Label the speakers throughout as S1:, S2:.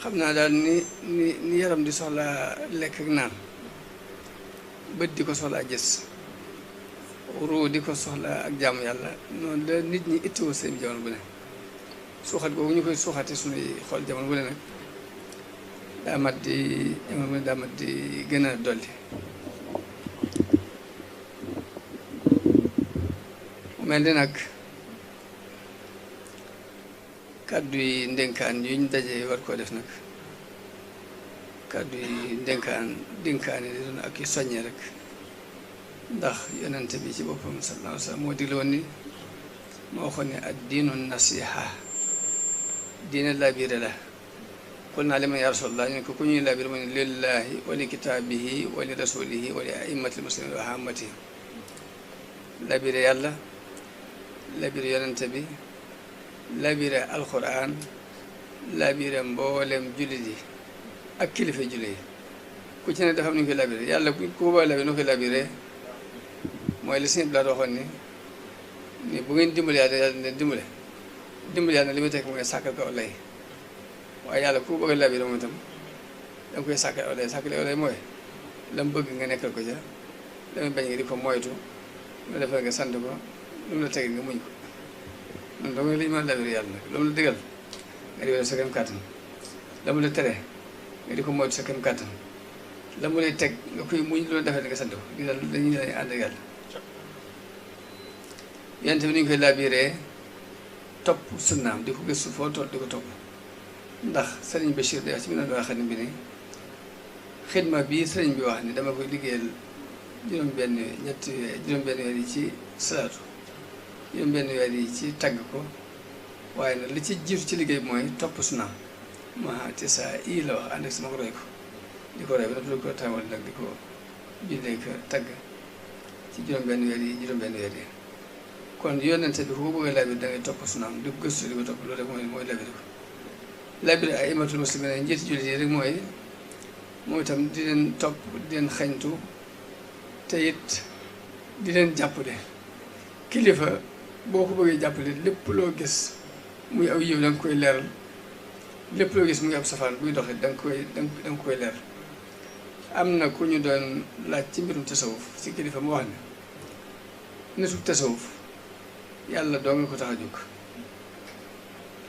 S1: xam naa daal ni yaram di soxlaa lekk ak naan, bët di ko soxlaa gis, ruu di ko soxlaa ak jaamu yàlla, noonu la nit ñi ittiwoo seen jamono bu ne. suuxat googu ñu koy suuxate suñuy xool jamono bu ne nag daa mat di jamono bu ne daa mat di gën a dolli. mu mel ni nag kàddu yi ndénkaan yu ñu dajee war koo def nag kàddu yi ndénkaan yi di doon ak yu soññee rek, ndax yonente bi ci boppam sallallahu alayhi wa sallam moo digle woon ni moo waxoon ne ad diinu nasiha, diine labiré la. qul naa liman ya rasulallah, ñu ne ko ku ñuy labiré mu ne lillahi wa li kitaabihi wa li rasulihi wa li aimmatil muslimin wa hammatihim. labiré yàlla, labiré yonente bi, labiré alquran, labiré mboolem jullit yi ak kilifa jullit yi. ku ci ne dafa am nu ñu koy labiré yàlla ku ko ba labiré nu koy labiré mooy li sëñ bi laa waxoon ni bu ngeen dimbali yàlla yàlla ne dimbali yàlla li muy tekk mooy sàkkal ko lay. waaye yàlla ku bëgg a labiré moom itam da nga koy sàkkal aw lay. sàkkal aw lay mooy la mu bëgg nga nekkal ko ca, la muy bañ nga di ko moytu, lu defal nga sant ko, lu mu la teg nga muñ ko. noonu dong li ñu mën a labiré yàlla nag. lu mu la digal nga di ko def sa kem kàttan, la mu la tere nga di ko moytu sa kem kàttan, la mu lay teg nga koy muñ, lu la defal nga sant ko. di daal dañuy ànd ak yàlla. yonent bi ni ñu koy labiré topp sunnaam, di ko gëstu foo toll di ko topp. ndax sëriñ Bachir day wax ci mi doon xam ne bi ni xidma bii sëriñ bi wax ni dama koy liggéeyal juróom-benn weer yi ci salaatu, juróom-benn weer yi ci tagg ko, waaye nag li ci jiitu ci liggéey bi mooy topp sunnaam. ma te saa ii la wax ànd ak sama ko roy ko di ko roy ba noppi ko tawal nag di ko jullee ko tagg ci juróom-benn weer yi. kon yonente bi ku ko bëgg a labir da ngay topp sunnaam di ko gëstu di ko topp, loolu rek mooy labir ko. labiré ay imatul muslimin njiiti jullit yi rek mooy itam di leen topp, di leen xañtu, te it di leen jàppale. kilifa boo ko bëggee jàppale, lépp loo gis muy aw yiw da nga koy leeral, lépp loo gis muy ab safaan buy doxit da nga koy leer. am na ku ñu doon laaj ci mbirum tasawuf ci kilifa mu wax ne nitu tasawuf yàlla doo nga ko tax a jóg.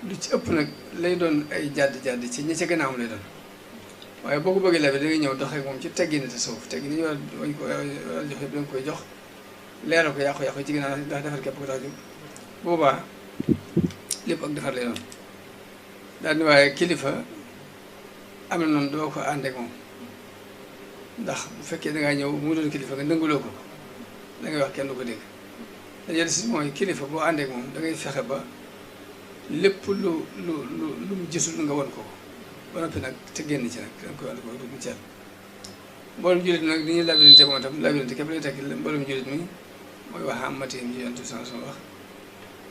S1: lu ci ëpp nag lay doon ay jàdd ci ñi ca gannaawam lay doon, waaye boo ko bëggee labiré da ngay ñëw dox ak moom ci teggini tasawuf, teggini ñu war a jox yëpp da nga koy jox, leeral ko yàqu-yàqu ci ginnaaw ndax defar képp ko tax a jóg. boobaa lépp ak defar lay doon daal ni waaye kilifa am na noonu doo ko ànd ak moom, ndax bu fekkee dangaa ñëw mu doon kilifa nga ndënguloo ko da ngay wax kenn du ko dégg. dañuy des mooy kilifa boo ànd ak moom da ngay fexe ba lépp lu mu gisul nga won ko ba noppi nag te génn ci nag danga koy ànd ko du mu ceet. mboolem jullit nag li ñuy labirinte moom itam labirinte képp lay tekki mboolem jullit mi mooy wax amatim ci yontu sans wax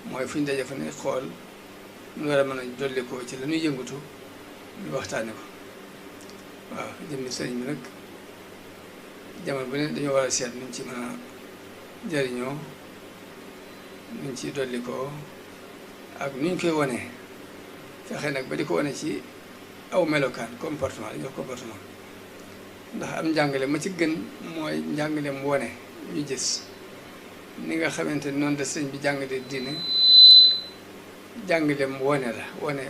S1: mooy fu ñu daje fa ne xool ñu war a mën a dolli ko ci la ñuy yëngatu ñu waxtaane ko. waaw jëmmi sëriñ bi nag jamono bu ne dañoo war a seet nuñ ci mën a jëriñoo, nuñ ci dolli ko ak nuñ koy wonee, fexe nag ba di ko wane ci aw melokaan comportement dañuy wax comportement. ndax am njàngale ma ci gën mooy njàngaleem wone ñu gis ni nga xamante ni noonu da sëñ bi jàngale diine, jàngaleem wone la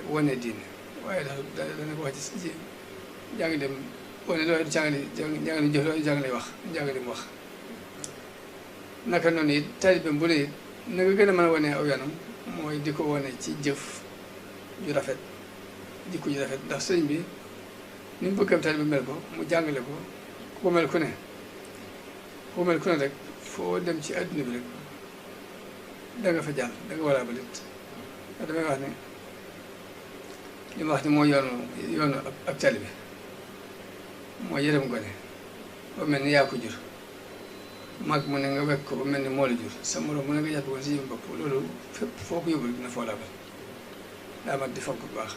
S1: wone diine, waaye dana ko wax ci jàngaleem wone la waaye du jàngale jëf la jàngale wax njàngaleem wax. naka noonu it taalibeem bu ne it na nga gën a mën a wone aw yanam mooy di ko wone ci jëf ju rafet, jikko ju rafet. ndax sëñ bi ni mu bëggam taalibe mel ko mu jàngale ko ku mel ku ne rek foo dem ci adduna bi rek da nga fa jàll, da nga war a balit. damay wax ne li ma wax ni mooy yoonu ab taalibe mooy yërëm gone ba mel ni yaa ko jur, mag mu ne nga wekk ko ba mel ni moo la jur, sa morom mu ne nga jàpp ko si yëm bopp. loolu fépp foo ko yóbbu dina foo laabal, daa mat di fonk bu baax.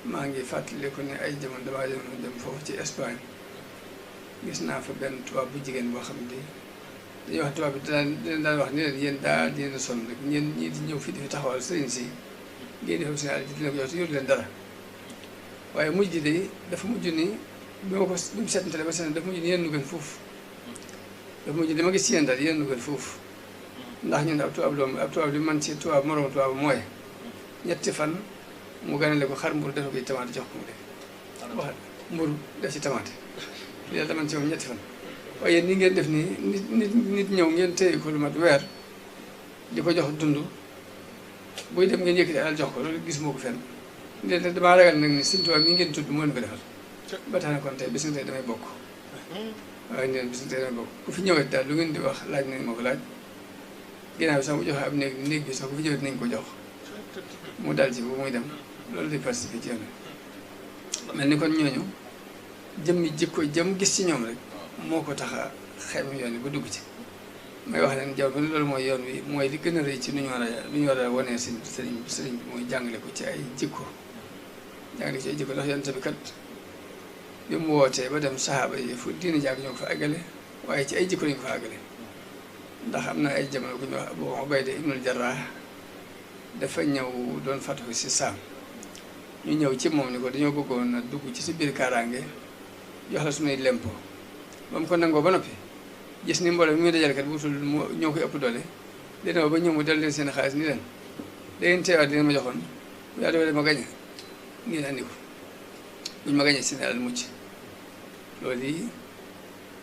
S1: maa ngi fàttaliku ne ay jamono damaa dem foofu ci Espagne, gis naa fa benn tubaab bu jigéen boo xam ne dañuy wax tubaab bi daan wax ni leen yéen daal di leen sonn rek ñeen ñii di ñëw fii di fi taxawal sëriñ si ngeen di fa seen àll di leen ko jox te yor leen dara. waaye mujj gi de dafa mujj ni bi ma ko bi mu seetantale ba seet dafa mujj ni yéen nu gën foofu dafa mujj dama gis ci yéen daal yéen nu gën foofu ndax ñun ab tubaab li man ci tubaab moroom tubaab mooy ñetti fan mu ganale ko xar mburu defe ko ci tamaate jox ko mu de wax mburu def ci tamaate lii daal dama ci moom ñetti fan waaye yéen ni ngeen def nii nit ñëw ngeen téye ko lu mat weer di ko jox dund buy dem ngeen yëkkati alal jox ko loolu gis moo ko fenn léegi damaa ragal nag ni Sëñ Tuubaa mi ngeen tudd moo leen ko defal ba tax na kon tey bis nga tey damay bokk waaye neen bis nga tey damay bokk ku fi ñëwee daal lu ngeen di wax laaj nañ ma ko laaj ginnaaw bi sax mu joxe ab néeg bi sax ku fi ñëwee nañ ko jox mu dal ci bu muy dem loolu di participer ci yoon mel ni kon ñooñu jëmmi jikko jëm gis ci ñoom rek moo ko tax a xeeb yoon wi ba dugg ci may wax leen jaww bi loolu mooy yoon wi mooy li gën a rëy ci lu ñu war a wanee sëriñ bi mooy jàngale ko ci ay jikko jàngale ko ci ay jikko ndax yonent bi kat bi mu wootee ba dem saxaaba yi fu diina jàgg ñoo ko fa àggale waaye ci ay jikko lañu ko fa àggale ndax am na ay jamono ku ñuy wax Abu Ubayda ibnul Jarrah dafa ñëw doon fatu si saam ñu ñëw ci moom ni ko dañoo bëggoon a dugg ci si biir kaaraange jox la suñuy lempo ba mu ko nangoo ba noppi gis ni mbooloo mi muy dajale kat bu utul ñoo koy ëpp doole dina ba ñëw mu del leen seen xaalis ni leen da ngeen teewaat dina ma joxoon bu yàlla doole ma gañe ngeen andi ko buñ ma gañee seen alal mucc loolu yi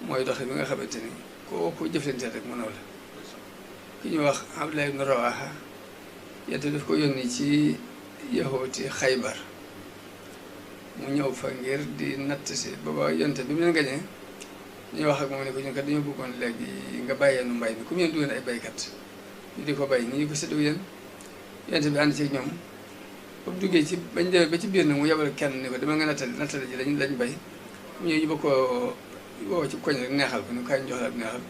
S1: mooy doxe bi nga xamante ni kooku jëflante rek mu naw la ki ñuy wax Abdullah ibn Rawaha yente daf ko yónni ci yahooti Xaybar mu ñëw fa ngir di natt si booba yonte bi mu leen gañee dañuy wax ak moom ne ko ñun kat dañoo bëggoon léegi nga bàyyee nu mbay mi comme yéen du ngeen ay baykat ñu di ko bay ni ñu ko séddoo yéen yonte bi ànd ci ñoom ba mu duggee ci bañ demee ba ci biir nag mu yebal kenn ni ko dama nga nattale ji lañ bay mu ñëw ñu bëgg koo woo ci koñ rek neexal ko ni kaay ñu jox la ak neexal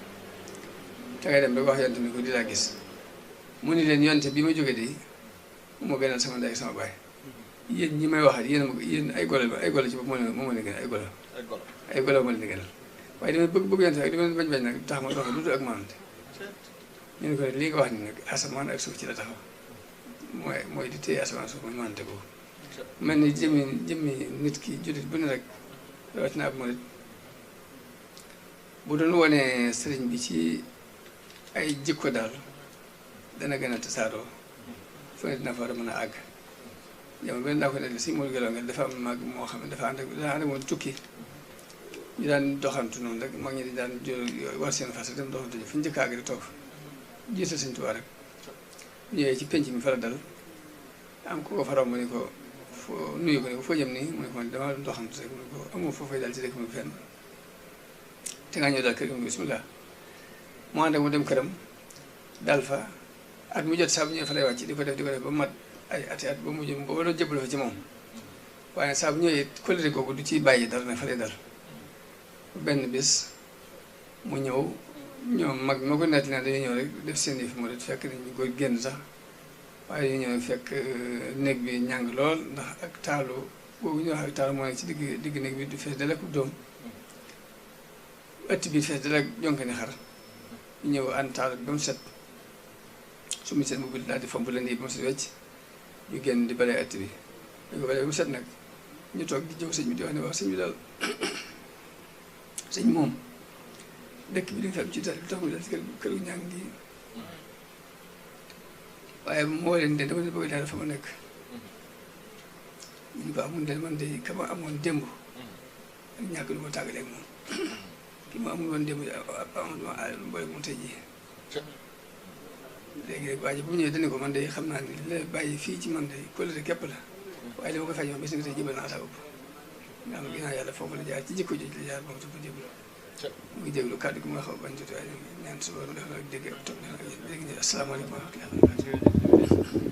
S1: te ngay dem rek wax yonte ni ko di laa gis mu ni leen yonte bi ma jógee di moo gënal sama ndey ak sama baay yéen ñi may waxat yéen ay golo ci bopp moo leen gënal ay golo moo leen gënal waaye damay bëgg yonte rek dama bañ nag tax ma dox dudu ak maamte ñu ne ko ne lii nga wax ni nag asamaan ak suuf ci la taxaw mooy di téye asamaan suuf mooy maamte boobu mel ni jëmmi nit ki jullit bu ne rek rawatina ab murit bu doon wonee sëriñ bi ci ay jikko daal dana gën a tasaaroo fu ne dina fa war a mën a àgg jamono benn daa ko ne si Modou Gelo nga dafa am mag moo xam ne dafa ànd ak moom tukki ñu daan doxantu noonu rek mag ñi di daan war seen fas rek dem doxantu ji fu ñu njëkk a àgg di toog jiital Sëñ Tuubaa rek ñëwee ci penc mi fa la dal am ku ko fa romb ni ko foo nuyu ko ni ko foo jëm nii mu ne ko man dama doxantu rek mu ne ko amoo foofay dal ci dëkk mu fenn te nga ñëw daal kër gi mu ne bismillah mu ànd ak mu dem këram dal fa at mu jot saa bu ñëwee fa lay wàcc di ko def ba mat ay ati at ba mujj ba doon jëbal fa ci moom waaye saa bu ñëwee kóllëre googu du ciy bàyyi dara ne fa lay dal benn bis mu ñëw ñoom mag ma ko netti naa dañuy ñëw rek def seen yëf mu fekk nañ ñu koy génn sax waaye ñu ñëw fekk néeg bi ñàng lool ndax ak taalu boobu ñu wax ak taalu moo nekk ci digg néeg bi du fees dal ak doom ëtt bi fees dal ak jonk ni xar ñu ñëw ànd taalu bi ba mu set su mu set mu daal di fomp leen yi ba mu set wecc ñu génn di balee ëtt bi ñu ko balee ba mu set nag ñu toog di jëw sëñ bi di wax ne waaw sëñ bi daal sëñ moom dëkk bi di nga fi am ci dal bi tax mu dal ci këru ñàng gi waaye moo leen de dama leen bëgg daal dafa ma nekk ñu ko amoon de man de kama amoon démb ak ñàkk du ma tàggaleeg moom ki ma amul woon démb amul ma aale lu boole moom tey jii léegi rek waa ji bu mu ñëwee dane ko man de xam naa ni la bàyyi fii ci man de kóllëre képp la waaye li ma ko fay ñoom bis nga tey jëbal naa sa bopp nga xam ne ginnaaw yàlla foofu la jaar ci jikko jooju la jaar ba mu tudd jébal muy déglu kàddu gi mu nga xaw bañ tuuti waaye ñaan suba mu def na dégg ak toog def na dégg ñu asalaamaaleykum wa rahmatulah